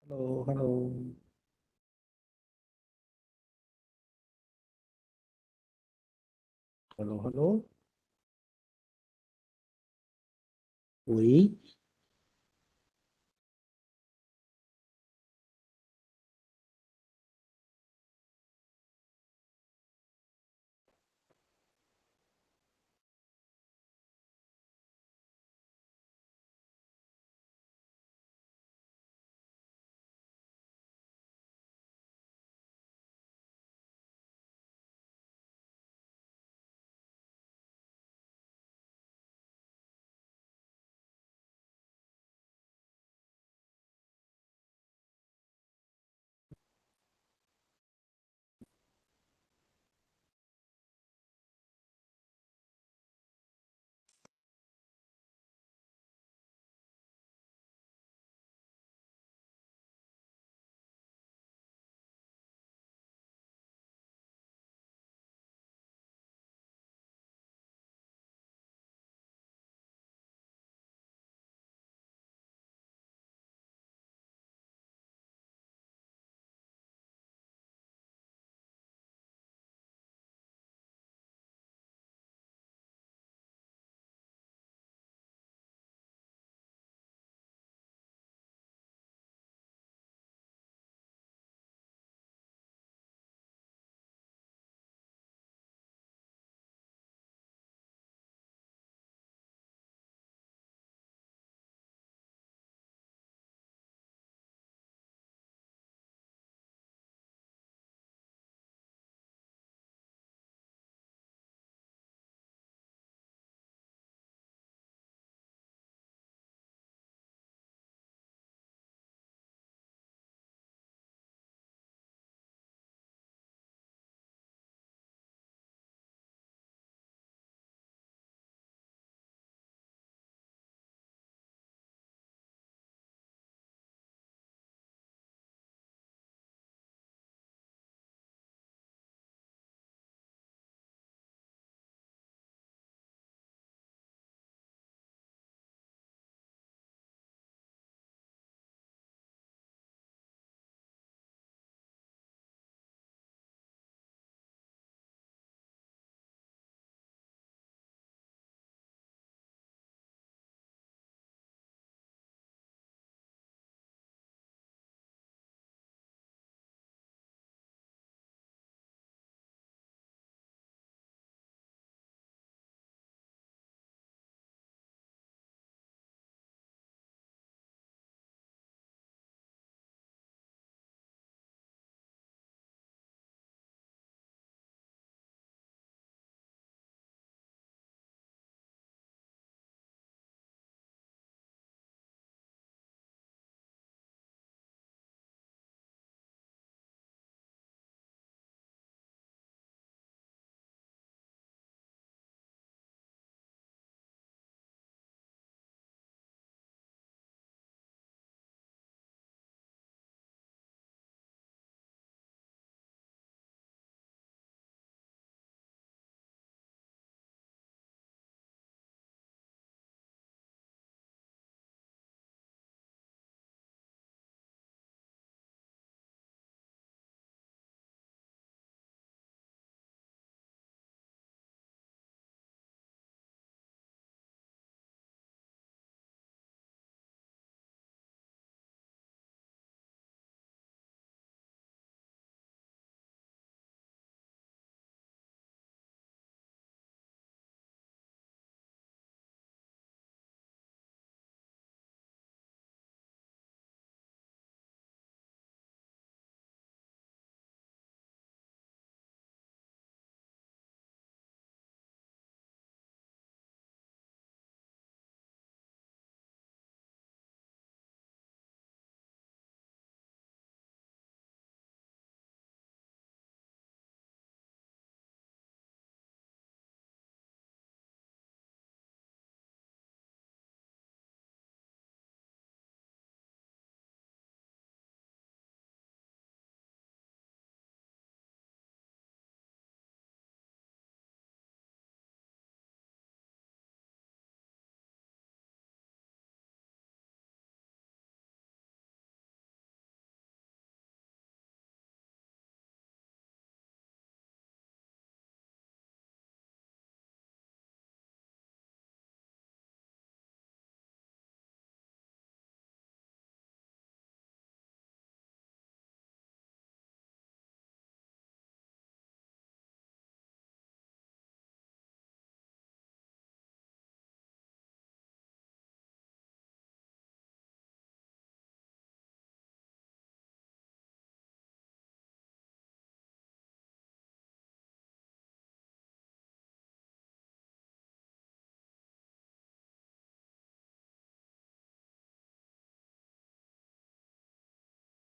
Hello，Hello。Hello，Hello。喂。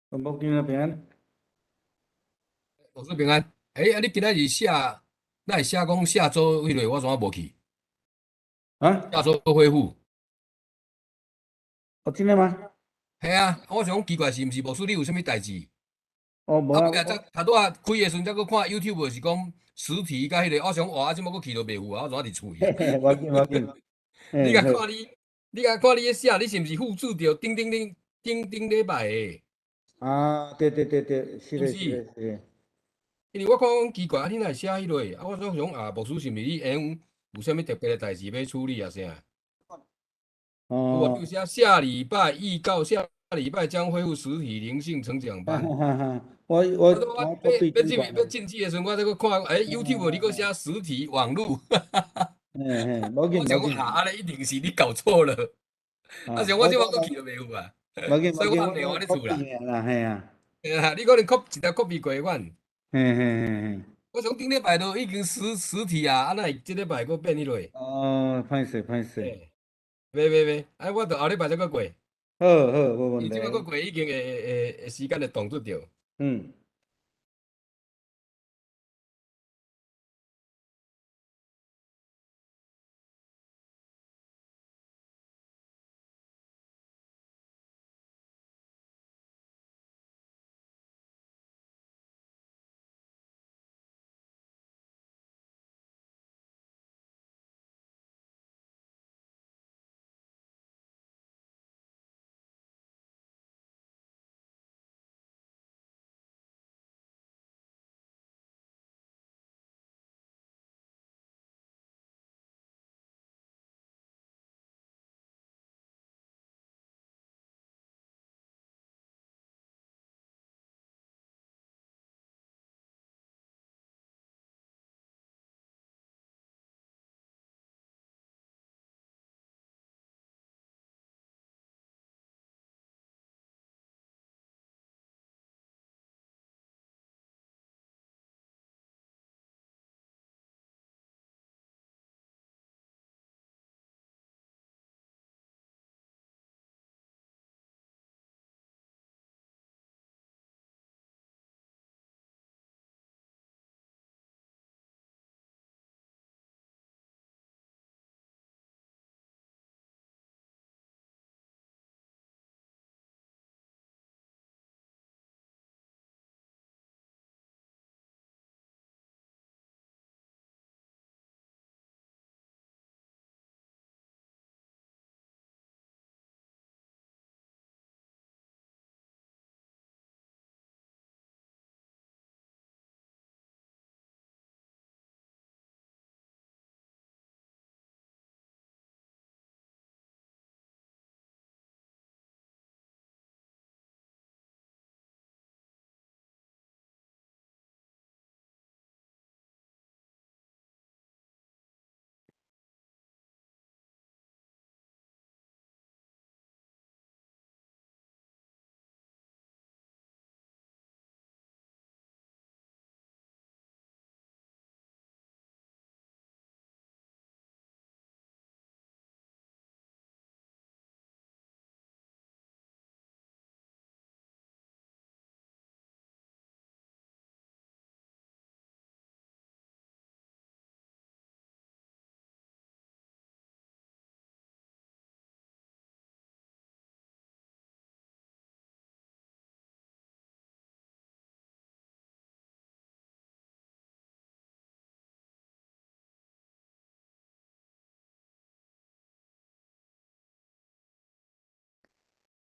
牧師平安。牧師平安。欸，啊，你今仔日寫，哪會寫講下週彼个，我怎啊無去？啊？下週恢復。哦，真的嗎？嘿啊，我想講奇怪，是毋是牧師你有啥物代誌？哦，無啊。啊，頭拄仔開的時陣，才閣看 YouTube 是講實體佮彼个，我想哇，啊，這擺閣去都袂有啊，我怎啊佇厝裡？無要緊，無要緊。你共看你，你共看你咧寫，你是毋是複製著頂頂頂頂頂禮拜的？啊，對對對對，是的，是的，是的。因為我看講奇怪，啊，你哪會寫彼落？啊，我想講啊，牧師是毋是你會用有啥物特別的代誌欲處理啊？啥？哦。有寫下禮拜預告，下禮拜將恢復實體靈性成長班。我我欲進去的時陣，我才閣看，欸，YouTube 你閣寫實體網路。嘿嘿，無緊我想講啊，按呢一定是你搞錯了。啊，像我這擺閣去都袂有啊。無緊，所以我暗電話咧厝啦。啦，嘿啊。嘿啊，你可能 copy 一條 copy 過阮。嘿嘿嘿嘿。我想頂禮拜都已經實體啊，啊哪會這禮拜閣變彼落？哦，歹勢歹勢。袂袂袂，啊，我著後禮拜才閣過。好好，無問題。伊這擺閣過已經會時間會擋住著。嗯。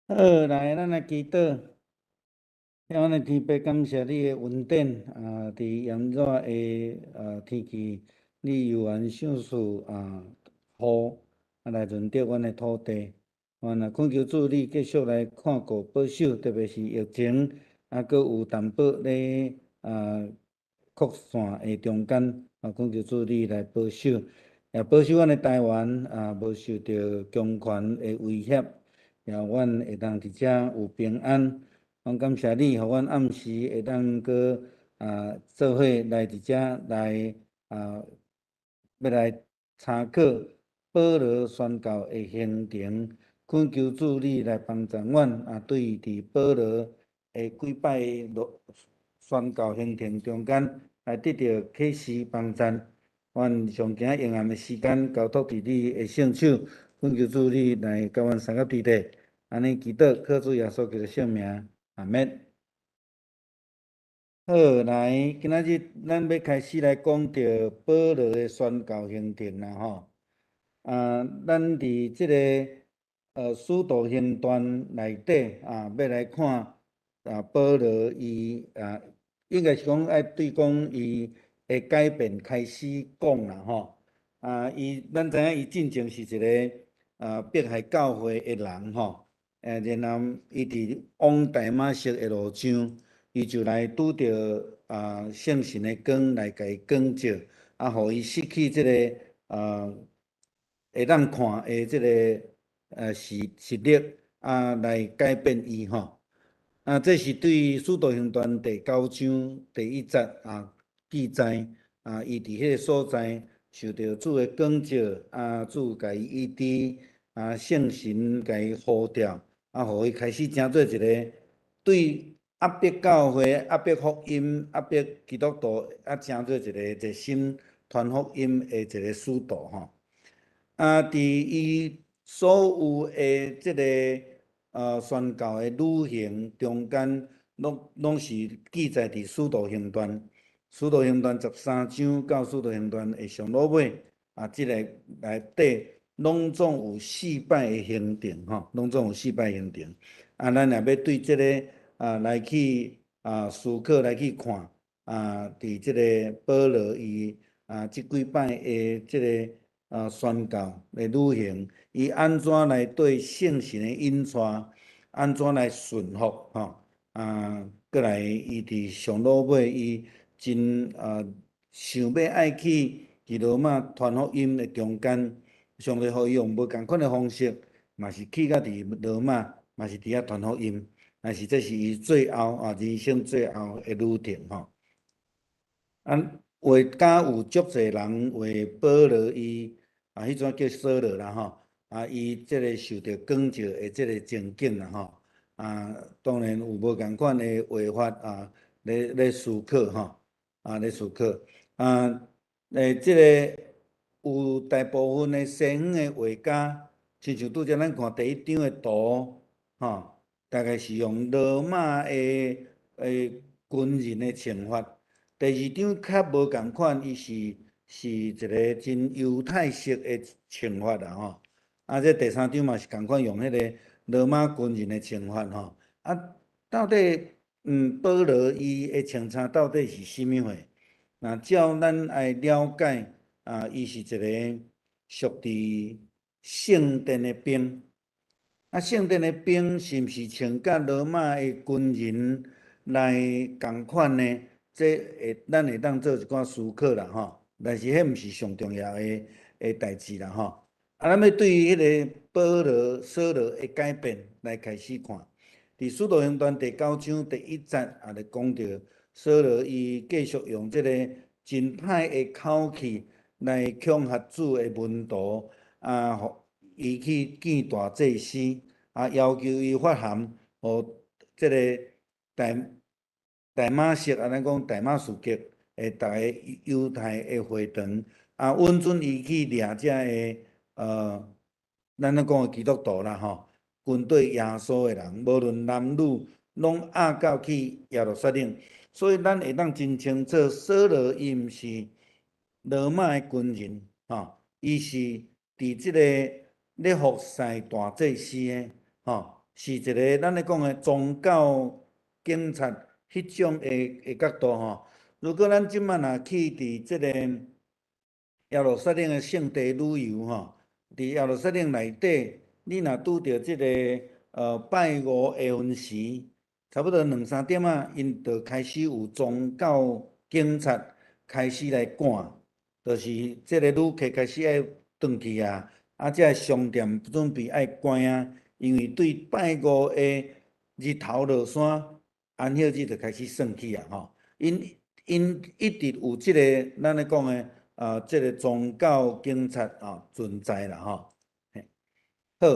好，來，咱來祈禱。遐阮的天父，感謝你的恩典啊！佇炎熱的天氣，你猶原賞賜雨來潤澤阮的土地。阮啊懇求主，你繼續來看顧保守，特別是疫情啊，閣有淡薄咧擴散的中間，啊，懇求主你來保守，也保守阮的台灣啊，無受著強權的威脅，也阮會當佇遮有平安。阮感謝你，予阮暗時會當閣做伙來佇遮來欲來參考保羅宣教的行程，懇求主你來幫助阮啊，對佇保羅的幾擺宣教行程中間，來得著啟示幫贊。阮上驚用暗的時間交託佇你的聖手，懇求主你來共阮相佮佇咧，按呢祈禱，靠主耶穌基督聖名，阿們。好，來，今仔日咱欲開始來講著保羅的宣教行程啦吼。啊，咱佇這个使徒行傳內底啊，欲來看啊，保羅伊啊，應該是講愛對講伊的改變開始講啦吼。啊，伊咱知影伊進前是一个啊迫害教會的人吼，然後伊佇往大馬色的路上，伊就來拄著啊聖神的光來共伊光照，啊，予伊失去這个啊會當看的這个視力，啊，來改變伊吼。啊，這是對《使徒行傳》第九章第一節啊記載，啊，伊佇彼个所在受著主的光照，啊，主共伊醫治，啊，聖神共伊呼召，啊，予伊開始成做一个對壓迫教會、壓迫福音、壓迫基督徒，啊，成做一个熱心傳福音的一个使徒吼。啊，佇伊所有的這个宣教的旅行中間，攏是記載佇《使徒行傳》。《使徒行傳》13章到《使徒行傳》的上落尾，啊，這个內底攏總有四擺的行程吼，攏總有四擺行程。啊，咱也欲對這个啊來去啊思考來去看啊，佇這个保羅伊啊這幾擺的這个啊宣教的旅行，伊按怎來對聖神的引帶，按怎來順服吼？啊，閣來伊佇上落尾，伊真啊想欲愛去佇羅馬傳福音的中間，上帝予伊用無仝款的方式，嘛是去到佇羅馬，嘛是佇遐傳福音。但是這是伊最後啊人生最後的旅程吼。啊，畫家有足濟人畫保羅伊啊，彼陣叫掃羅啦吼，啊，伊這个受著光照的這个情景啦吼，啊，當然有無仝款的畫法啊，咧思考吼，啊，咧思考，啊，這个有大部分的西方的畫家，親像拄才咱看第一張的圖，吼，大概是用羅馬的軍人的穿法。第二張較無仝款，伊是一个真猶太式的穿法啦吼。啊，這第三張嘛是仝款用彼个羅馬軍人的穿法吼。啊，到底保羅伊的穿衫到底是啥物貨？若照咱來了解，啊，伊是一个屬佇聖殿的兵。啊，聖殿的兵是毋是穿佮羅馬的軍人來仝款呢？這會咱會當做一寡思考啦吼。但是彼毋是上重要的代誌啦吼。啊，咱欲對彼个保羅、掃羅的改變來開始看。佇《使徒行傳》第九章第一節也咧講著，掃羅伊繼續用這个真歹的口氣來恐嚇主的門徒，啊，予伊去見大祭司，啊，要求伊發函，予這个大馬色，啊，咱講大馬士革的逐个猶太的會堂，啊，允准伊去掠遮个咱咧講的基督徒啦吼，跟隨耶穌的人，無論男女，攏押到去耶路撒冷。所以咱會當真清楚，掃羅伊毋是羅馬的軍人，吼，伊是佇這个咧服侍大祭司的，吼，是一个咱咧講的宗教警察彼種的角度吼。如果咱這擺若去佇這個耶路撒冷的聖地旅遊吼，佇耶路撒冷內底，你若拄著這個拜五下昏時，差不多兩三點仔，𪜶就開始有宗教警察開始來趕，就是這个旅客開始愛轉去啊，啊，這个商店準備愛關啊，因為對拜五的日頭落山，安息日就開始算起啊吼。𪜶一直有這个咱咧講的啊，這个宗教警察啊存在啦吼。好。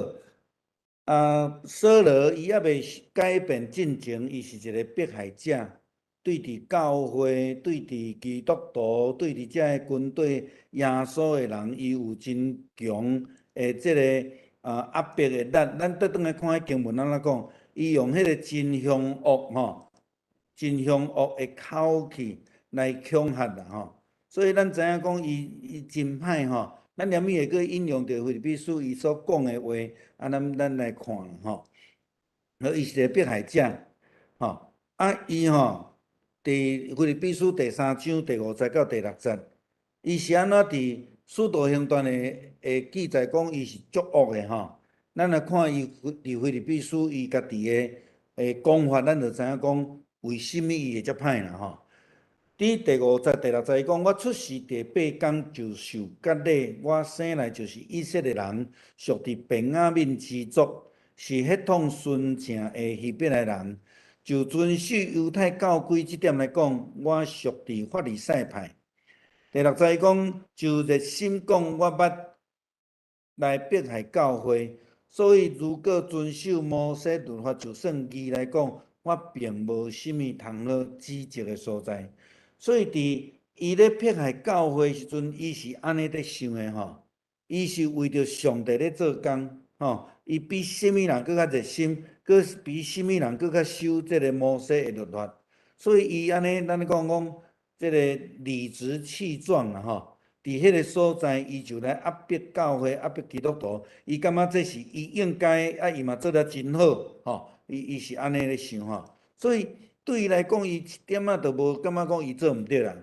啊，掃羅伊猶未改變進前，伊是一个迫害者，對佇教會、對佇基督徒、對佇這个軍隊耶穌的人，伊有真強的這个壓迫的力。咱倒轉來看彼經文按怎講？伊用彼个真兇惡吼，真兇惡的口氣來恐嚇啦吼。所以咱知影講伊真歹吼。咱連尾會閣引用著腓立比書伊所講的話，啊，咱來看吼。伊是一个迫害者，吼。啊，伊吼，佇腓立比書第三章第五節到第六節，伊是按怎佇使徒行傳的記載講伊是足惡的吼。咱來看伊佇腓立比書伊家己的講法，咱就知影講為啥物伊會遮歹啦吼。佇第五節、第六節伊講：我出世第八工就受割禮，我生來就是以色列人，屬佇便雅憫支族，是血統純正的希伯來人。就遵守猶太教規這點來講，我屬佇法利賽派。第六節伊講：就熱心講，我捌來迫害教會，所以如果遵守摩西律法，就算義來講，我並無啥物通好指責的所在。所以佇伊咧迫害教會時陣，伊是按呢咧想的吼，伊是為著上帝咧做工吼，伊比啥物人閣較熱心，閣比啥物人閣較守這个摩西的律法。所以伊按呢，咱咧講講，這个理直氣壯啦吼，佇彼個所在，伊就來壓迫教會、壓迫基督徒，伊感覺這是伊應該，啊，伊嘛做得真好吼，伊是按呢咧想吼，所以。對伊來講，伊一點仔都無感覺講伊做毋對啦。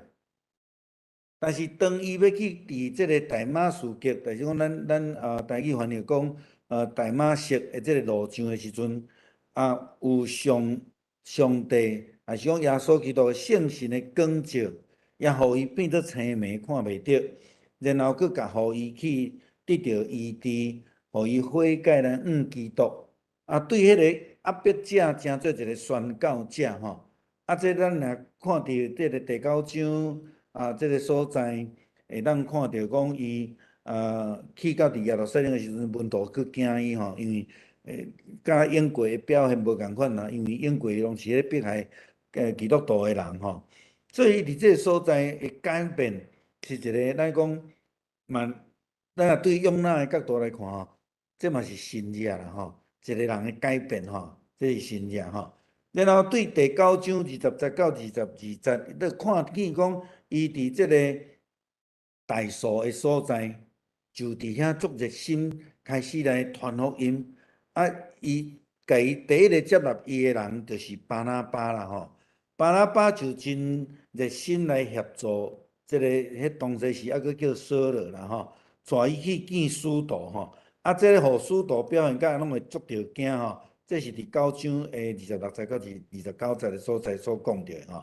但是當伊欲去佇這个大馬士革，就是講咱台語翻譯講大馬色的這个路上的時陣，啊有上帝，也是講耶穌基督的聖神的光照，也予伊變做青盲看袂著，然後閣共予伊去得著醫治，予伊悔改來向基督。啊，對彼个壓迫者成做一个宣教者吼，啊，這咱若看著這个第九章啊，這个所在會當看著講伊去到佇耶路撒冷的時陣，門徒閣驚伊吼，因為佮往過的表現無仝款啦，因為往過攏是咧迫害基督徒的人吼，所以佇這个所在的改變是一个咱講嘛，咱若對約拿的角度來看吼，這嘛是神跡啦吼。一个人的改變吼，這是神跡吼。然後對第九章二十節到22節，你看見講，伊佇這个大數的所在，就佇遐足熱心開始來傳福音。啊，伊共伊第一个接納伊的人，就是巴拿巴啦吼。巴拿巴就真熱心來協助這个，彼當時是猶閣叫掃羅啦吼，帶伊去見使徒吼。啊，這个予使徒表現甲攏會足著驚吼，這是佇九章的26節到29節的所在所講著的吼。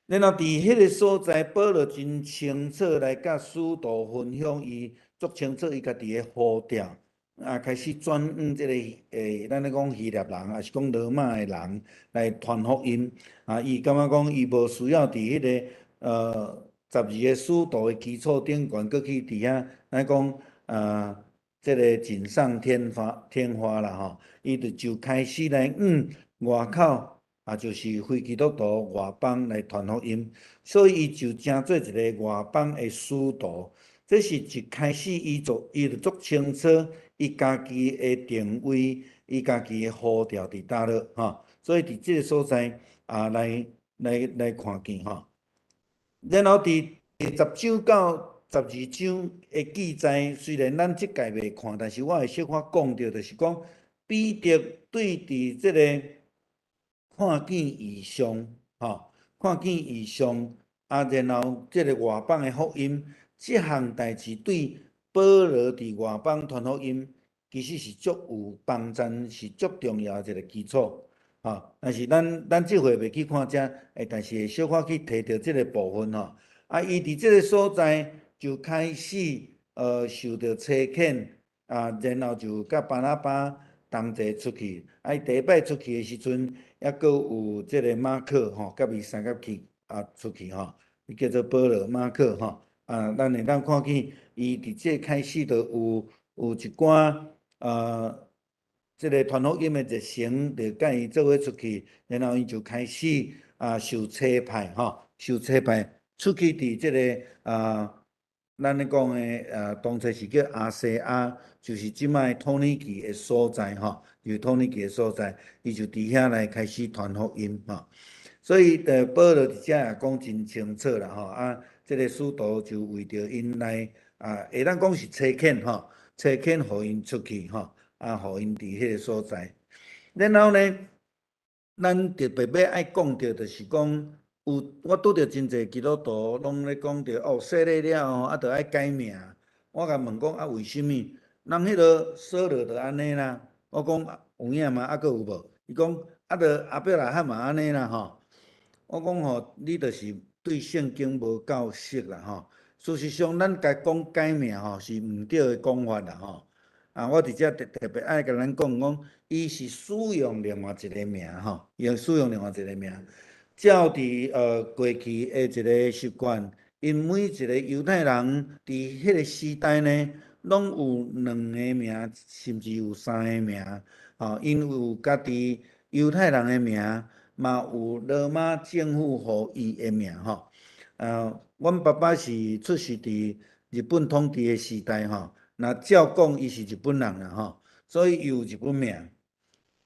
然後佇彼个所在，保羅真清楚來佮使徒分享伊足清楚伊家己的呼召，啊，開始轉往這个咱咧講希臘人，抑是講羅馬的人來傳福音。啊，伊感覺講伊無需要佇彼个12個使徒的基礎頂懸，閣去佇遐咱講啊。這个錦上添花添花啦吼，伊就開始來往外口，啊，就是非基督徒外邦來傳福音，所以伊就成做一个外邦的使徒。這是一開始伊就足清楚伊家己的定位，伊家己的呼召佇佗落吼。所以佇這个所在啊，來看見吼。然後佇第10章到12章的記載，雖然咱這屆袂看，但是我會小可講著，就是講彼得對佇這个看見異象，吼，看見異象，啊，然後這个外邦的福音，這項代誌對保羅佇外邦傳福音，其實是足有幫助，是足重要的一個基礎，吼。但是咱這回袂去看這，但是會小可去提著這個部分吼。啊，伊佇這个所在就開始受著差遣啊，然後就佮巴拿巴同齊出去。啊，伊第一擺出去的時陣，猶閣有這个馬可吼，佮伊相佮去啊出去吼，伊叫做保羅馬可吼。啊，咱會當看見伊佇這開始就有一寡這个傳福音的熱誠，就佮伊做伙出去，然後𪜶就開始受差派吼，受差派出去佇這个咱咧講的當初是叫亞細亞，就是這擺土耳其的所在吼，就是土耳其的所在，伊就佇遐來開始傳福音吼。所以，保羅佇遮也講真清楚啦吼，這个使徒就為著𪜶來會當講是差遣吼，差遣予𪜶出去吼，予𪜶佇彼个所在。然後呢，咱特別欲愛講著，就是講有我拄著真濟基督徒攏咧講著哦，洗禮了後著愛改名。我共問講啊，為啥物？人彼个掃羅就按呢啦。我講有影嗎？閣有無？伊講啊，著亞伯拉罕嘛按呢啦吼。我講吼，你就是對聖經無夠熟啦吼。事實上，咱共講改名吼是毋對的講法啦吼。我佇遮特別愛共咱講講，伊是使用另外一个名吼，伊使用另外一个名。照佇過去的一个習慣，𪜶每一个猶太人佇彼个時代呢，攏有兩个名，甚至有三个名。吼，𪜶有家己猶太人的名，嘛有羅馬政府予伊的名吼。阮爸爸是出世佇日本統治的時代吼，若照講伊是日本人啦吼，所以伊有日本名。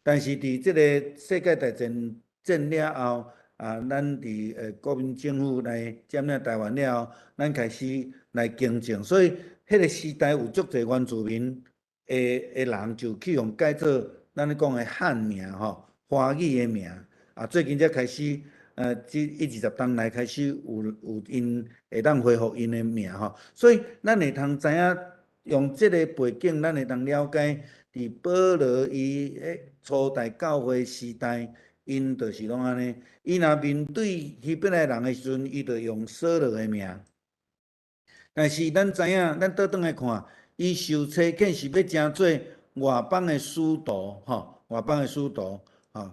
但是佇這个世界大戰戰了後，咱佇國民政府來佔領台灣了後，咱開始來更正，所以彼个時代有足濟原住民的人就去予改做咱咧講的漢名吼，華語的名。最近才開始，這一二十冬來開始有𪜶會當恢復𪜶的名吼，所以咱會通知影用這个背景，咱會當了解，佇保羅伊彼初代教會時代，𪜶就是攏按呢。伊若面對希伯來人的時陣，伊就用掃羅的名。但是咱知影，咱倒轉來看，伊受差遣是欲成做外邦的使徒，吼，外邦的使徒，吼，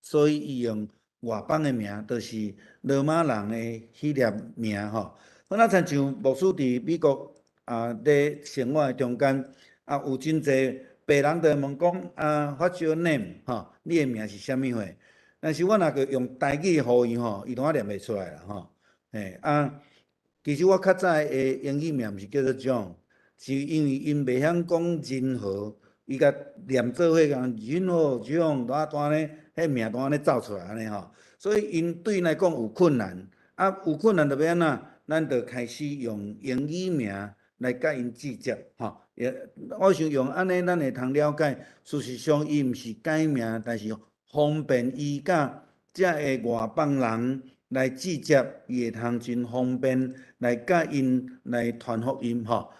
所以伊用外邦的名，就是羅馬人的彼粒名，吼。好，若親像牧師佇美國咧生活的中間，有真濟白人就會問講What's your name？吼，你的名是啥物貨？但是我若閣用台語予伊吼，伊攏仔念袂出來啦，吼。嘿，其實我較早的英語名毋是叫做 John，是因為𪜶袂曉講任何，伊共念做伙講任何 John，都按呢，彼名都按呢走出來按呢吼。所以𪜶對𪜶來講有困難，有困難就欲按怎？咱就開始用英語名來佮𪜶接觸，吼。也我想用按呢，咱會通了解，事實上伊毋是改名，但是方便伊佮遮个外邦人來接觸，伊會通真方便來佮𪜶來傳福音，吼。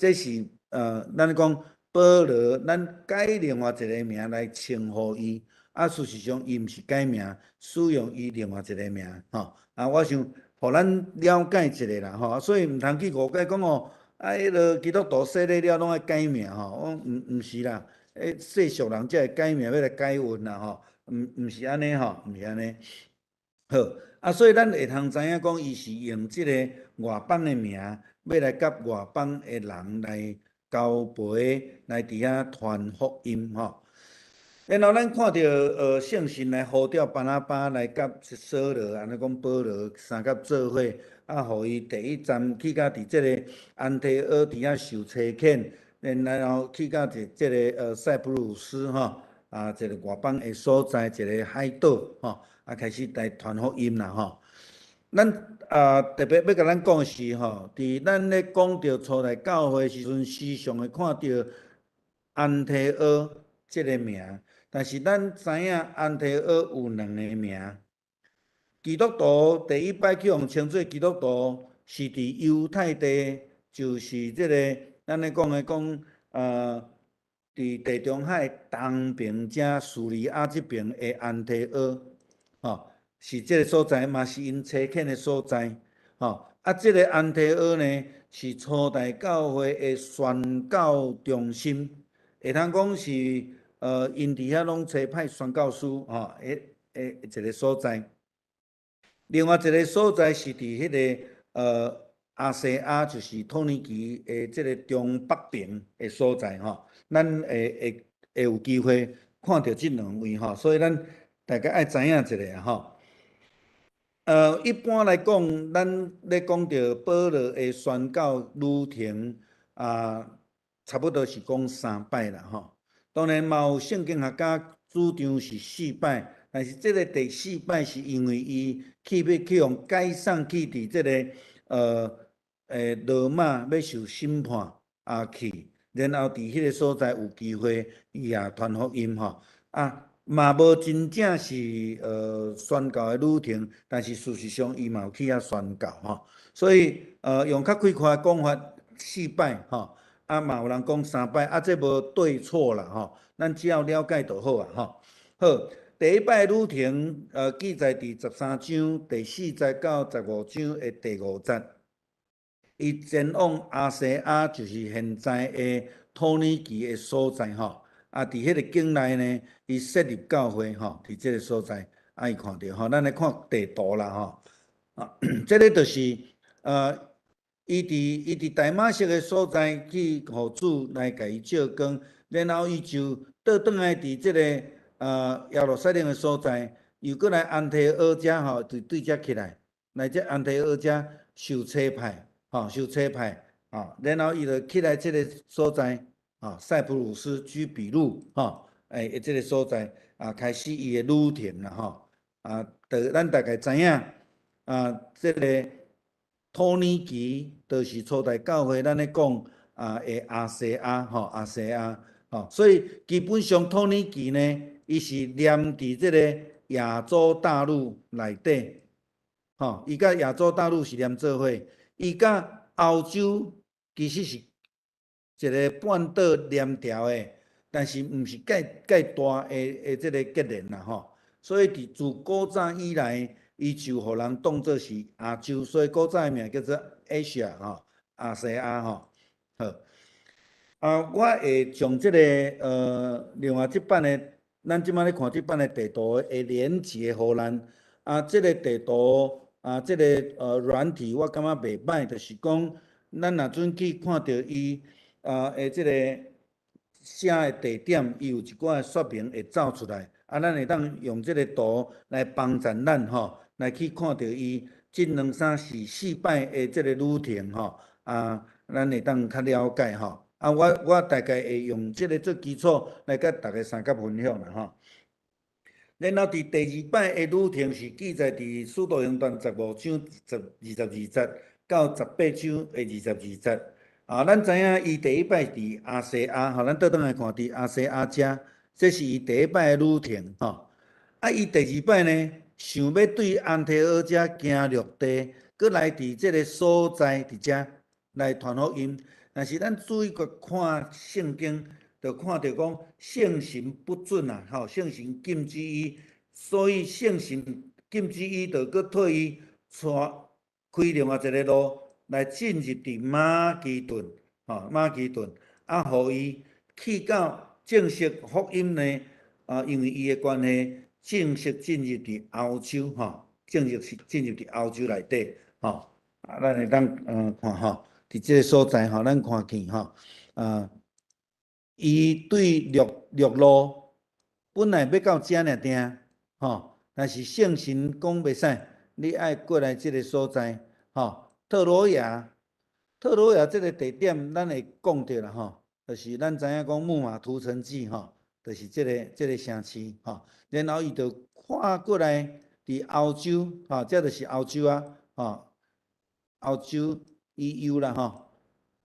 這是咱講保羅，咱改另外一个名來稱呼伊。事實上伊毋是改名，使用伊另外一个名，吼。我想予咱了解一下啦，吼。所以毋通去誤解講哦，彼个基督徒洗禮了攏愛改名吼。我毋是啦，世俗人才會改名，欲來改運啦，吼。毋是按呢吼，毋是按呢。好，所以咱會通知影講，伊是用這个外邦的名，欲來佮外邦的人來交陪，來佇遐傳福音吼。然後咱看著聖神來呼召巴拿巴來佮掃羅，按呢講保羅相佮做伙，予伊第一站去到佇這个安提阿佇遐受差遣，然後去到佇這个塞浦路斯吼，一个外邦的所在，一个海島吼，開始來傳福音啦吼。咱特別欲共咱講的是吼，佇咱咧講著初代教會時陣，時常會看著安提阿這个名。但是咱知影安提阿有兩个名。基督徒第一擺去予稱做基督徒，是佇猶太地，就是這个咱咧講的講，佇地中海東邊遮敘利亞這邊的安提阿，吼，是這个所在，嘛是𪜶差遣的所在，吼。這个安提阿呢，是初代教會的宣教中心，會通講是。𪜶佇遐攏差派宣教師，吼，彼一个所在。另外一个所在是佇彼个亞細亞，就是土耳其的這个中北邊的所在，吼。咱會會有機會看著這兩位吼，所以咱大家愛知影一下吼。一般來講，咱咧講著保羅的宣教旅程啊，差不多是講三擺啦吼。當然嘛有聖經學家主張是四擺，但是這個第四擺是因為伊去欲去予解送去佇這个羅馬欲受審判啊去，然後佇彼个所在有機會伊也傳福音吼啊。嘛無真正是宣教的旅程，但是事實上伊嘛有去遐宣教吼，所以用較開闊的講法，四擺吼，啊嘛有人講三擺，啊這無對錯啦吼，咱只要了解就好啊吼。好，第一擺旅程記載佇13章第4節到15章的第5節，伊前往亞細亞，就是現在的土耳其的所在吼。啊，佇彼个境內呢，伊設立教會吼，佇這个所在，啊，伊看著吼，咱來看地圖啦吼。啊，這个就是伊佇大馬色的所在去予主來共伊照光，然後伊就倒轉來佇這个耶路撒冷的所在，又閣來安提阿遮吼，就對遮起來，來這安提阿遮受差派，吼，受差派，吼，然後伊就起來這个所在。啊，塞浦路斯居比路，吼，欸，這个所在啊，開始伊的旅程啦，吼，啊，就咱大概知影，啊，這个土耳其就是初代教會，咱咧講啊，的亞細亞，吼，亞細亞，吼，所以基本上土耳其呢，伊是連佇這个亞洲大陸內底，吼，伊佮亞洲大陸是連做伙，伊佮歐洲其實是一个半島連牢的，但是毋是蓋蓋大的這个結連啦吼。所以佇自古早以來，伊就予人當做是亞洲，所以古早的名叫做 Asia 吼，亞細亞吼。好，啊，我會將這个另外這版的，咱這擺咧看這版的地圖會連結予咱。啊，這个地圖啊，這个軟體我感覺袂䆀，就是講咱若陣去看著伊。啊，的這个寫的地點，伊有一寡說明會走出來，啊，咱會當用這个圖來幫助咱吼，來去看著伊這兩三四四擺的這个旅程吼，啊，咱會當較了解吼。啊，我大概會用這个做基礎來佮大家相佮分享啦吼。然後佇第二擺的旅程是記載佇《使徒行傳》15章22節到18章的22節。啊，咱知影伊第一擺佇亞細亞，吼，咱倒轉來看佇亞細亞遮，這是伊第一擺的旅程，吼。啊，伊第二擺呢，想欲對安提阿遮行陸地，閣來佇這个所在佇遮來傳福音。但是咱注意閣看聖經，就看著講聖神不准啊，吼，聖神禁止伊，所以聖神禁止伊，就閣替伊帶開另外一个路。來進入佇馬其頓，吼，馬其頓，啊，予伊去到正式福音呢，啊，因為伊的關係，正式進入佇歐洲，吼，正式進入佇歐洲內底，吼，啊，咱會當看吼，佇這个所在吼，咱看見吼，啊，伊對陸路本來欲到遮爾定，吼，但是聖神講袂使，你愛過來這个所在，吼。特羅亞，特羅亞這个地點，咱會講著啦吼，就是咱知影講木馬屠城記吼，就是這个城市吼，然後伊就跨過來佇歐洲，吼，這就是歐洲啊，吼，歐洲 EU 啦吼，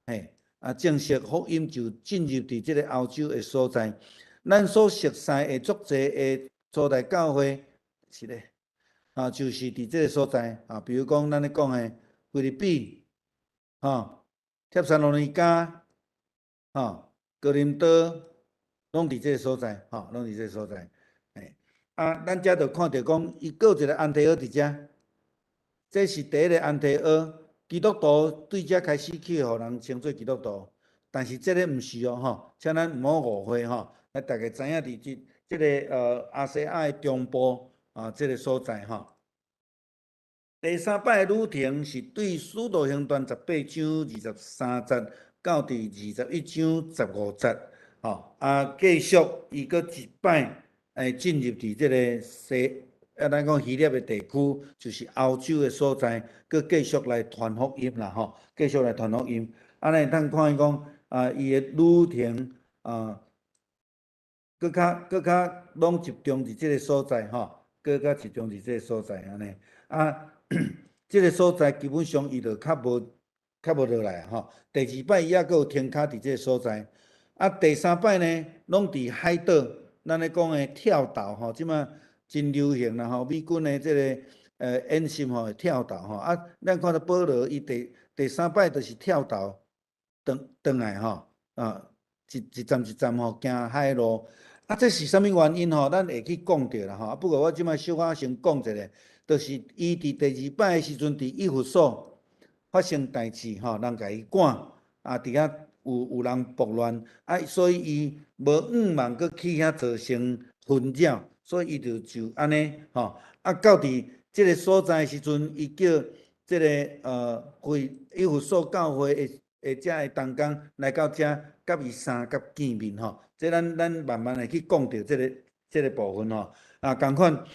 嘿，啊，正式福音就進入佇這个歐洲的所在。咱所熟悉的足濟的初代教會是咧，啊，就是佇這个所在啊，比如講咱咧講的腓立比，吼，帖撒羅尼迦，吼，哥林多，攏佇這个所在，吼，攏佇這个所在。嘿，啊，咱遮就看著講，伊閣有一个安提阿佇遮，這是第一个安提阿，基督徒對遮開始去予人稱做基督徒，但是這个毋是哦，吼，請咱毋好誤會吼，來大家知影佇這個亞細亞的中部啊，這个所在吼。第三擺的旅程是對《使徒行傳》18章23節到佇21章15節。吼，啊，繼續伊閣一擺會進入佇這个西，啊，咱講希臘的地區，就是歐洲的所在，閣繼續來傳福音啦，吼，繼續來傳福音。啊，咱會當看見講，啊，伊的旅程啊，閣較攏集中佇這个所在，吼，閣較集中佇這个所在按呢。啊，這个所在基本上伊就較無落來吼。第二擺伊猶閣有停跤佇這个所在。啊，第三擺呢，攏佇海島，咱咧講的跳島吼，這馬真流行啦吼，美軍的這个演習吼會跳島吼。啊，咱看著保羅伊第三擺就是跳島轉來吼，啊，一站一站吼行海路。啊，這是啥物原因吼？咱會去講著啦吼。啊，不過我這馬小可先講一下，就是伊佇第二擺的時陣，佇以弗所發生代誌吼，人共伊趕，啊，佇遐有人暴亂，啊，所以伊無向望閣去遐造成紛擾，所以伊就按呢吼。啊，到佇這个所在的時陣，伊叫這个會以弗所教會的遮个同工來到遮，佮伊相佮見面吼。這咱慢慢會去講著這个部分吼。啊，仝款，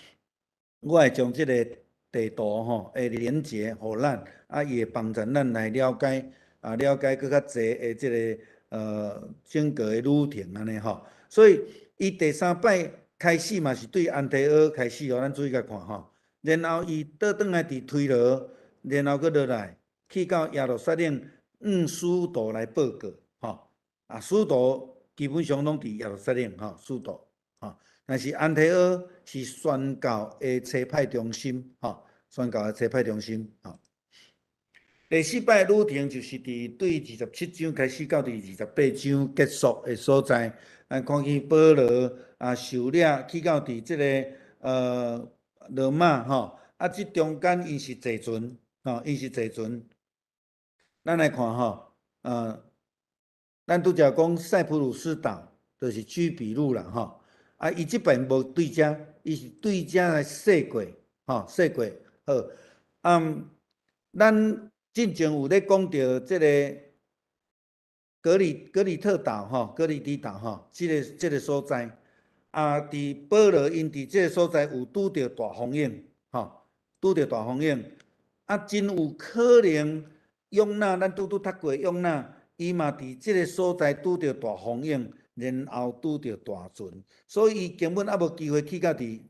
我會將這个地圖吼的連結予咱，啊，伊會幫助咱來了解，啊，了解閣較濟的這个整個的旅程按呢吼。所以，伊第三擺開始嘛是對安提阿開始哦，咱注意共看吼。然後伊倒轉來佇推羅，然後閣落來去到耶路撒冷，向使徒來報告吼。啊，使徒基本上攏佇耶路撒冷吼，使徒吼。但是安提阿是宣教的差派中心吼，宣教的差派中心吼。第四擺旅程就是佇對27章開始到佇28章結束的所在，咱看見保羅啊受掠去到佇這个羅馬吼，啊，這中間𪜶是坐船吼，𪜶是坐船。咱來看吼，咱拄才講塞浦路斯島就是居比路啦吼，啊，伊這擺無對遮，伊是對遮來踅過，吼，踅過好。啊，咱進前有咧講著這个格里特島吼，格里底島吼，這个所在，啊，佇保羅𪜶佇這个所在有拄著大風湧，吼，拄著大風湧，啊，真有可能約拿，咱拄拄讀過約拿，伊嘛佇這个所在拄著大風湧，然後拄著大船，所以伊根本猶無機會去到佇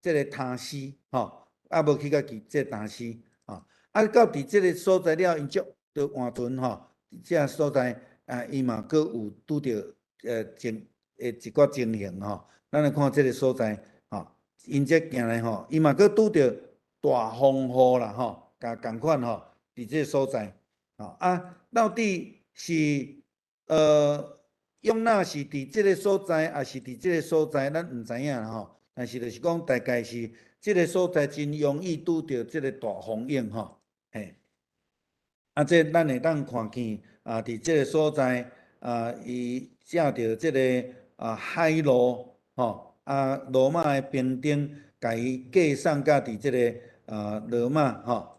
這个他施，吼，猶無去到佇這个他施，吼，啊，到佇這个所在了，𪜶才著換船，吼，這个所在啊，伊嘛閣有拄著情的一寡情形吼，咱來看這个所在，吼，𪜶這行來吼，伊嘛閣拄著大風雨啦，吼，共仝款吼，佇這个所在，吼啊，到底是約拿是佇這个所在，抑是佇這个所在，咱毋知影啦吼。但是就是講，大概是這个所在真容易拄著這个大風湧吼，嘿。啊，這咱會當看見啊，佇這个所在啊，伊藉著這个啊海路吼，啊羅馬的兵丁共伊寄送到佇這个啊羅馬吼，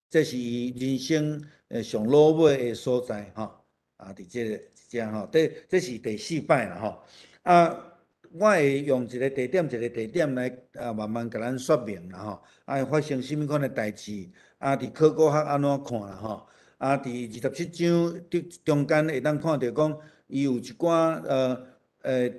這是伊人生上落尾的所在吼，啊，佇這个遮吼，這是第四擺啦吼，啊，我會用一个地點一个地點來啊慢慢共咱說明啦吼，啊會發生啥物款的代誌，啊佇考古學按怎看啦吼，啊佇27章中間會當看著講，伊有一寡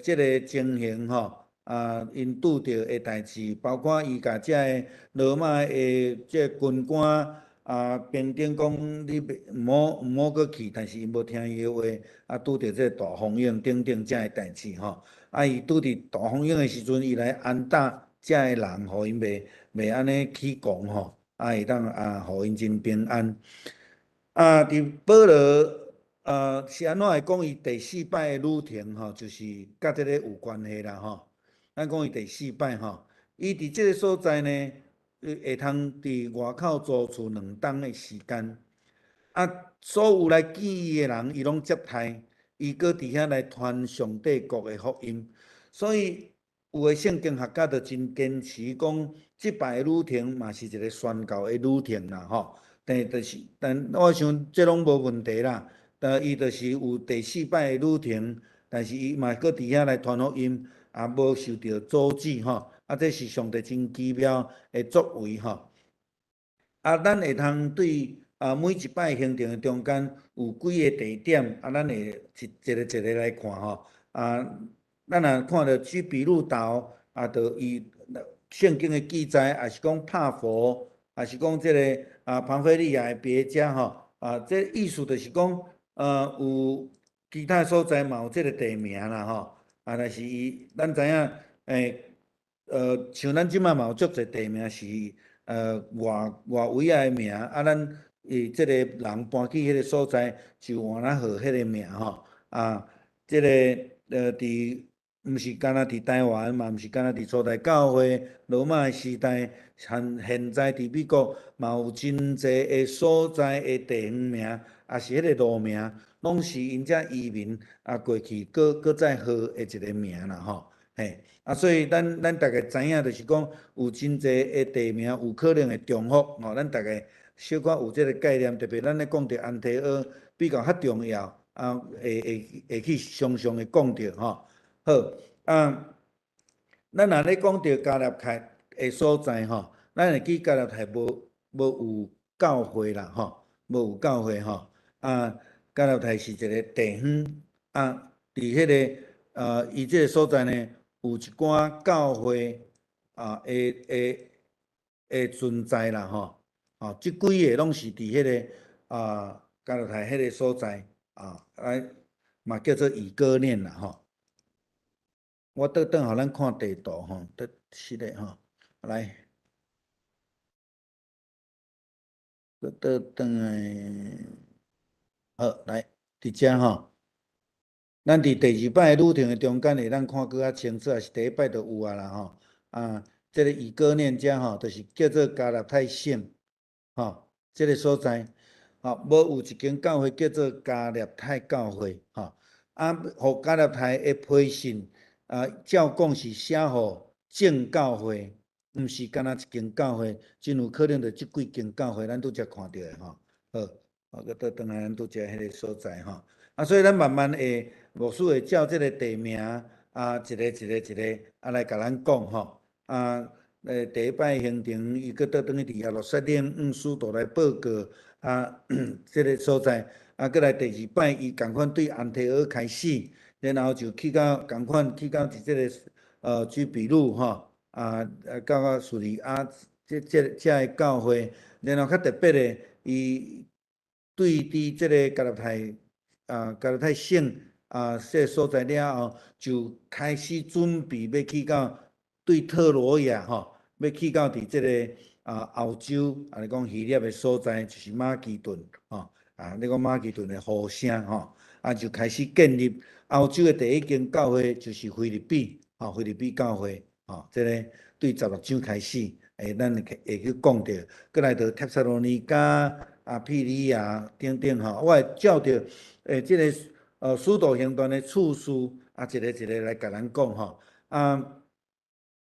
這个情形吼，啊𪜶拄著的代誌，包括伊共這个羅馬的這个軍官啊兵丁講你毋好閣去，但是𪜶無聽伊的話，啊拄著這个大風湧等等這个代誌吼。啊！伊拄佇大風湧的時陣，伊來安搭遮个人，予𪜶袂按呢起狂吼，啊會當啊，予𪜶真平安。啊，佇保羅啊是按怎會講伊第四擺的旅程吼，就是佮這个有關係啦吼。咱講伊第四擺吼，伊佇這个所在呢，會通佇外口租厝2冬的時間。啊，所有來見伊的人，伊攏接待。伊閣佇遐來傳上帝國的福音，所以有的聖經學家就真堅持講，這擺的旅程嘛是一个宣教的旅程啦，吼。但就是，但我想這攏無問題啦。但伊就是有第四擺的旅程，但是伊嘛閣佇遐來傳福音，也無受著阻止吼。啊，這是上帝真奇妙的作為吼。啊，咱會通對啊每一擺行程的中間有幾个地點，啊，咱會一一个一个來看吼。啊，咱若看著居比路島，啊，就伊聖經的記載，抑是講帕佛，抑是講這个啊龐菲利亞的別家吼。啊，這意思就是講，有其他所在嘛有這个地名啦吼。啊，但是伊咱知影，像咱這擺嘛有足濟地名是外外圍仔的名，啊，咱伊這个人搬去彼个所在就換來號彼个名吼。啊，這个佇毋是干焦佇台灣嘛，毋是干焦佇初代教會羅馬的時代，現現在佇美國嘛有真濟的所在的地方名，抑是彼个路名，攏是𪜶遮移民啊過去閣閣再號的一个名啦吼。嘿，啊，所以咱咱大概知影，就是講有真濟的地名有可能會重複吼，咱大概小可有這个概念，特別咱咧講著安提阿比較較重要，啊，會會會去常常會講著吼。好，啊，咱若咧講著加勒泰的所在吼，咱會記加勒泰無無有教會啦吼，無有教會吼。啊，加勒泰是一个地方，啊，佇彼个伊這个所在呢，有一寡教會啊，會會會存在啦吼。哦，這幾个攏是佇彼个啊加勒泰彼个所在啊，啊嘛叫做以哥念啦吼。我倒轉予咱看地圖吼，倒是咧吼，來，閣倒轉來，好，來，佇遮吼，咱佇第二擺旅程的中間會當看閣較清楚，抑是第一擺就有啊啦吼。啊，這个以哥念遮吼，就是叫做加勒泰省，吼，這个所在，吼，無有一間教會叫做加勒泰教會，吼，啊，予加勒泰的批信。啊，照講是寫予眾教會，毋是干焦一間教會，真有可能就這幾間教會，咱拄才看著的吼。好，啊，閣倒轉來咱拄才彼个所在吼。啊，所以咱慢慢會牧師會照這个地名啊，一个一个一个啊來共咱講吼。啊，第一擺行程，伊閣倒轉去佇耶路撒冷，向使徒來報告啊，這个所在。啊，閣來第二擺，伊仝款對安提阿開始。然後就去到仝款去到佇這个居比路吼，啊啊到到敘利亞這這遮个教會，然後較特別的，伊對佇這个加勒泰啊加勒泰省啊這个所在了後，就開始準備欲去到對特羅亞吼，欲去到佇這个啊歐洲，啊咧講希臘的所在，就是馬其頓吼，啊咧講馬其頓的呼聲吼，啊就開始建立。歐洲的第一間教會就是腓立比，吼，腓立比教會，吼，這个對十六章開始，會咱會會去講著，閣來著帖撒羅尼迦、啊庇哩亞等等，吼，我會照著這个使徒行傳的次序，啊，一个一个來共咱講，吼，啊，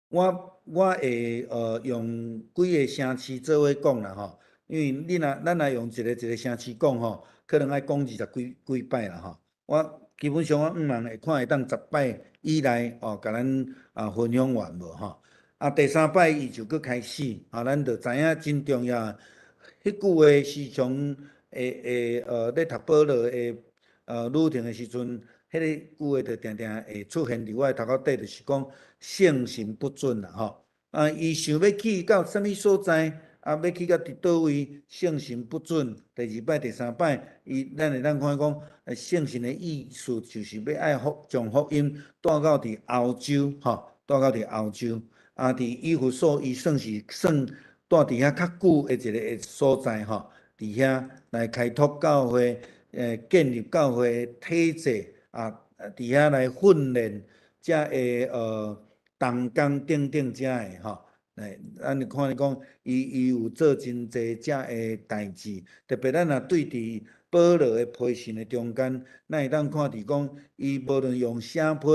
我我會用幾个城市做伙講啦，吼，因為你若咱若用一个一个城市講，吼，可能愛講二十幾幾擺啦，吼，我。基本上我向望會看會當十擺以內哦，共咱啊分享完無吼？啊，第三擺伊就閣開始，啊，咱就知影真重要。彼句話時常會會咧讀保羅的旅程的時陣，彼个句話就定定會出現佇我的頭殼底，就是講聖神不准啦吼。啊，伊想欲去到啥物所在？啊，欲去到佇佗位，聖神不准。第二擺、第三擺，伊咱會當看講，聖神的意思就是欲愛福將福音帶到佇歐洲，吼，帶到佇歐洲。啊，佇以弗所，伊算是算蹛佇遐較久的一个所在，吼，佇遐來開拓教會，建立教會體制，啊，佇遐來訓練遮个同工等等遮个，吼。來，咱就看你講，伊伊有做真濟遮个代誌，特別咱若對佇保羅的批信的中間，咱會當看佇講，伊無論用寫批，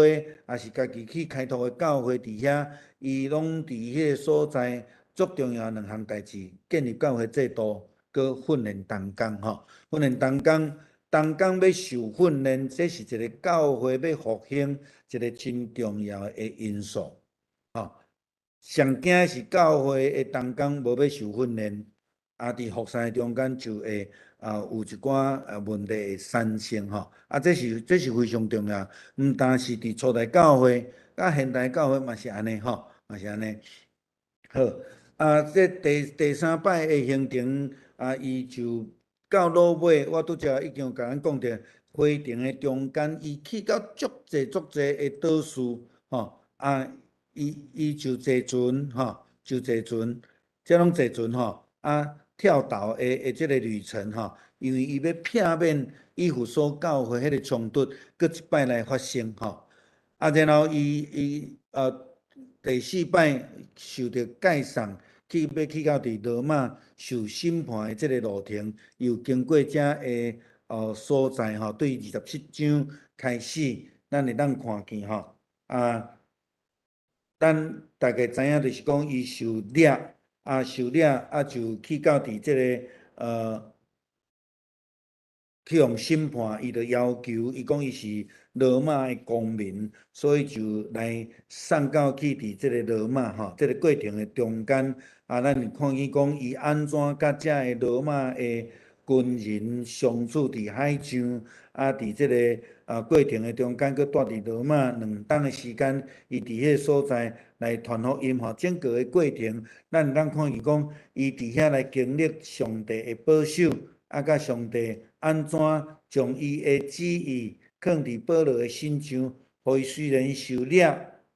抑是家己去開拓的教會佇遐，伊攏佇彼个所在足重要兩項代誌，建立教會制度，閣訓練同工吼，訓練同工，同工欲受訓練，這是一个教會欲復興一个真重要的因素。吼，上驚的是教會的同工無欲受訓練，啊，佇服侍中間就會有一寡問題會產生吼。啊，這是非常重要，毋但是佇初代教會，佮現代教會嘛是按呢吼，嘛是按呢。好，啊，這第三擺的行程啊，伊就到落尾，我拄才已經有共咱講著，回程的中間，伊去到足濟足濟的島嶼，吼，啊，伊就坐船，吼，就坐船，這攏坐船吼，啊，跳島的這个旅程吼，因為伊欲避免以弗所教會彼个衝突，閣一擺來發生吼，啊，然後伊第四擺受著解送去欲去到佇羅馬受審判的這个路程，又經過遮个所在吼，對27章開始，咱會當看見吼，啊，咱大概知影就是講伊受掠，啊受掠啊就去到佇這个去予審判，伊就要求，伊講伊是羅馬的公民，所以就來送到去佇這个羅馬吼，這个過程的中間，啊，咱會看見講伊按怎佮遮个羅馬的軍人相處佇海上，啊，佇這个過程的中間，閣蹛佇羅馬2冬的時間，伊佇彼个所在來傳福音吼，整個的過程，咱會當看見講，伊佇遐來經歷上帝的保守，啊，佮上帝按怎將伊的旨意囥佇保羅的身上，予伊雖然受掠，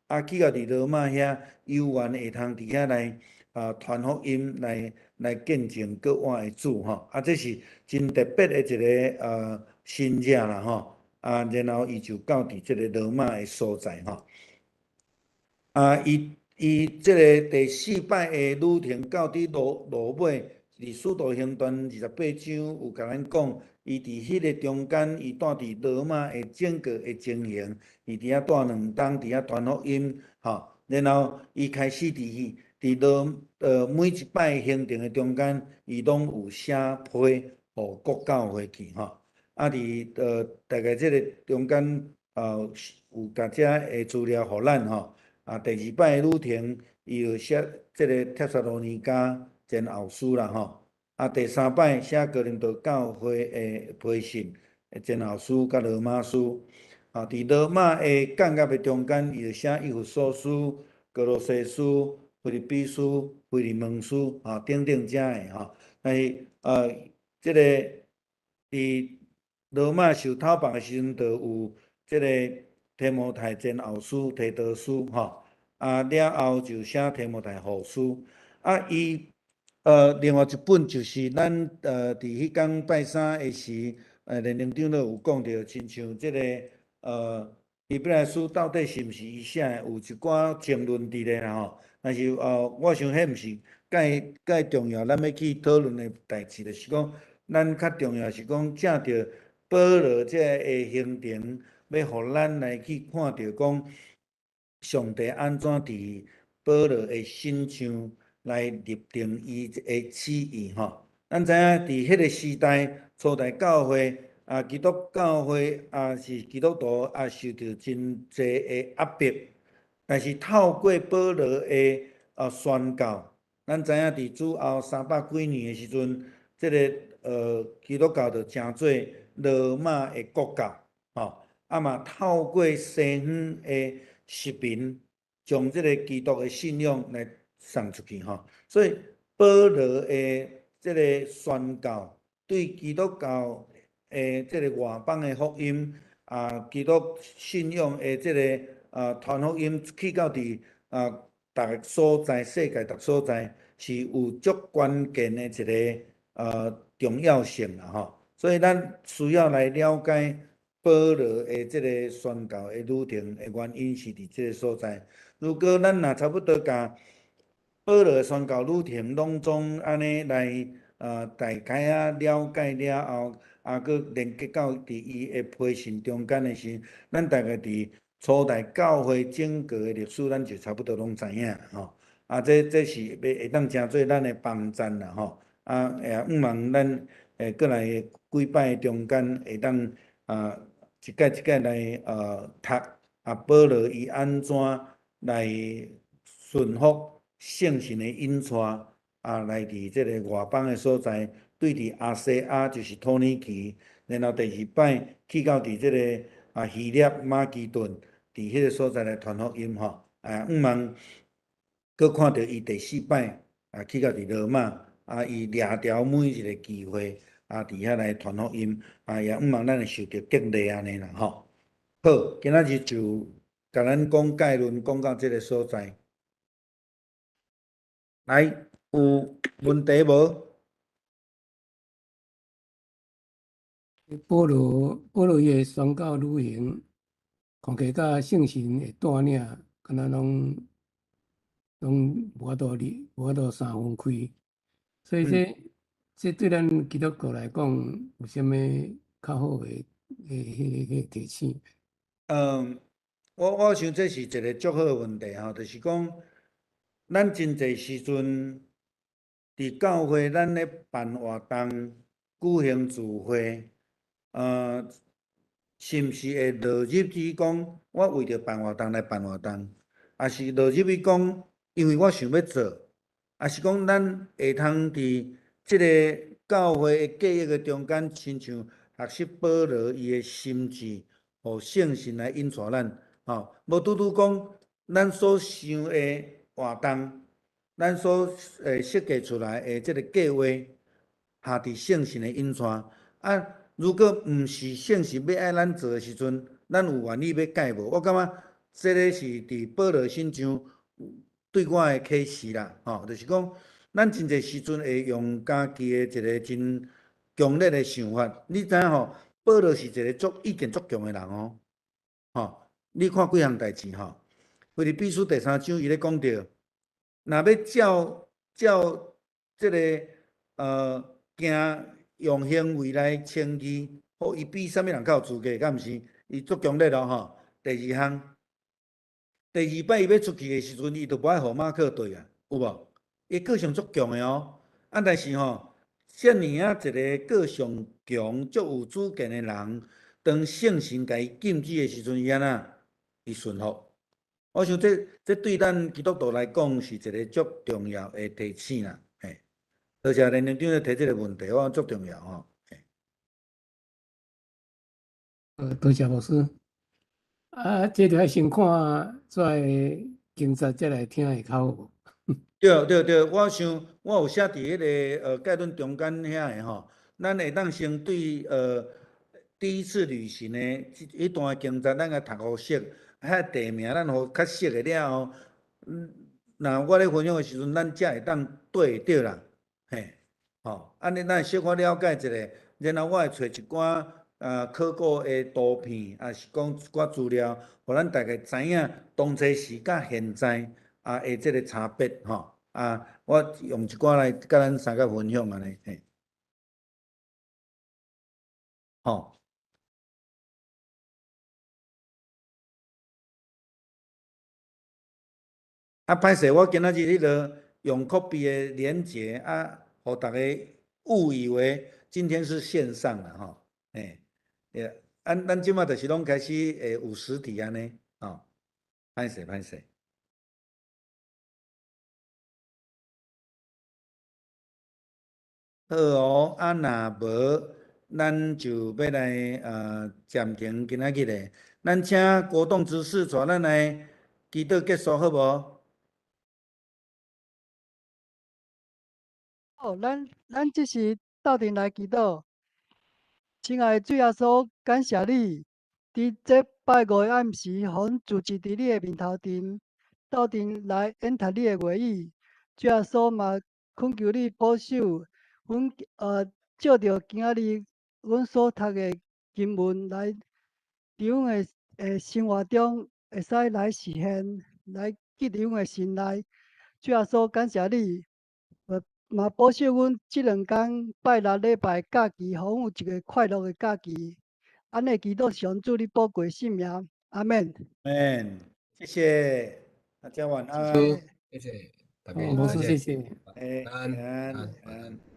啊，去到佇羅馬遐，猶原會通佇遐來傳福音，來見證閣活的主吼，啊，這是真特別的一个神跡啦吼，啊，然後伊就到佇這个羅馬的所在吼，啊，伊這个第四擺的旅程到佇落尾，佇使徒行傳28章有共咱講，伊佇彼个中間，伊蹛佇羅馬的整個的情形，伊佇遐蹛2冬，佇遐傳福音，吼，然後伊開始佇羅每一擺行程的中間，伊攏有寫批予各教會去，吼。啊，佇大概這个中間，有共遮的資料予咱吼。啊，第二擺旅程，伊就寫這个帖撒羅尼迦前後書啦，吼。啊，第三擺寫哥林多教會的批信，前後書佮羅馬書。啊，佇羅馬的監獄的中間，伊就寫以弗所書、歌羅西書、腓立比書、腓利門書，啊，等等遮的吼。但是這个佇羅馬受討縛的時陣，就有這个提摩太前後書、提多書，吼。啊，了後就寫提摩太後書。啊，伊另外一本就是咱佇彼工拜三的時，連靈長老有講著，親像這个希伯來書到底是毋是伊寫的，有一寡爭論佇咧啦吼。但是我想彼毋是蓋蓋重要，咱欲去討論的代誌，就是講，咱較重要是講，藉著保羅這个行程，欲予咱來去看著講，上帝按怎佇保羅的身上來立定伊的旨意吼。咱知影佇彼个時代，初代教會啊，基督教會啊，是基督徒啊，受著真濟的壓迫。但是透過保羅的宣教，咱知影佇主後300幾年的時陣，這个基督教就成做羅馬的國教，吼，啊嘛透過西方的殖民，將這个基督的信仰來送出去，吼。所以保羅的這个宣教，對基督教的這个外邦的福音，啊，基督信仰的這个傳福音去到佇逐个所在，世界逐所在，是有足關鍵的一个重要性啦，吼。所以咱需要來了解保羅的這个宣教的旅程的原因是佇這个所在。如果咱若差不多共保羅的宣教旅程攏總按呢來大概仔了解了後，啊，閣連結到佇伊的批信中間的時，咱大概佇初代教會整個的歷史，咱就差不多攏知影吼。啊，這是欲會當成做咱的幫贊啦吼。啊，也向望咱過來幾擺中間會當啊一擺一擺來讀啊保羅伊按怎來順服聖神的引帶啊，來佇這个外邦的所在，對佇亞細亞就是土耳其，然後第二擺去到佇這个啊希臘馬其頓，佇彼个所在來傳福音吼。啊，向望閣看著伊第四擺啊去到佇羅馬，啊，伊掠著每一个機會啊，佇遐來傳福音，啊，也向望咱會受著激勵按呢啦吼。好，今仔日就共咱講概論，講到這个所在。來，有問題無？保羅，保羅伊的宣教旅行，看起來佮聖神的帶領，敢若攏攏無法度離，無法度三分開。所以這這對咱基督徒來講，有啥物較好的的彼個彼個提醒？嗯，我想這是一个足好的問題吼，就是講，咱真濟時陣佇教會，咱咧辦活動、舉行聚會，是毋是會落入去講，我為著辦活動來辦活動，抑是落入去講，因為我想欲做，抑是講咱會通佇這个教會的計劃的中間，親像學習保羅伊的心志，予聖神來引帶咱，吼，無拄拄講咱所想的活動，咱所設計出來的這个計劃，下佇聖神的引帶。啊，如果毋是聖神欲愛咱做的時陣，咱有願意欲改無？我感覺這个是佇保羅身上對我的啟示啦，吼，就是講，咱真濟時陣會用家己的一个真強烈的想法。你知影吼，保羅是一个足意見足強的人哦，吼，你看幾項代誌吼，腓立比書第三章伊咧講著，若欲照照這个行用行為來稱義，好，伊比啥物人較有資格，敢毋是？伊足強烈咯吼。第二項，第二擺伊欲出去的時陣，伊就無愛予馬克綴啊，有無？伊個性足強的哦。啊，但是吼，遮爾仔一個個性強、足有主見的人，當聖神共伊禁止的時陣，伊按怎？伊順服。我想這這對咱基督徒來講是一个足重要的提醒啦。嘿，多謝連長長提這个問題，我足重要吼。多謝牧師。啊，這著愛先看這个經節，再來聽會較好。對對對，我想我有寫佇彼个概論中間遐个吼，咱會當先對第一次旅行的彼段經節，咱共讀予熟，遐地名咱予較熟的了後，若我咧分享的時陣，咱才會當對著啦，嘿，吼，按呢咱小可了解一下，然後我會揣一寡考古的圖片，抑是講一寡資料，予咱大家知影當初時佮現在啊的這个差別吼。啊，我用一寡來佮咱三个分享按呢，嘿，吼。啊，歹勢，我今仔日彼个用 copy 的連結啊，予逐家誤以為今天是線上啦，吼，嘿，對，啊，咱這馬就是攏開始會有實體按呢，吼，歹勢歹勢。好哦，啊，若無，咱就欲來暫停今仔日的。咱請國棟執事帶咱來祈禱結束，好無？好，咱咱這時鬥陣來祈禱。親愛的主耶穌，感謝你，佇這拜五的暗時，予阮聚集佇你的面頭前，鬥陣來研讀你的話語。主耶穌嘛，懇求你保守阮，照著今仔日阮所讀的經文來，佇阮的生活中會使來實現，來記佇阮的心內。主耶穌，感謝你，嘛保守阮這兩工拜六禮拜假期，予阮有一个快樂的假期。按呢祈禱上主你寶貴聖名，阿們。阿們，謝謝，大家晚安。謝謝，大家，牧師謝謝。哎，晚安，晚安。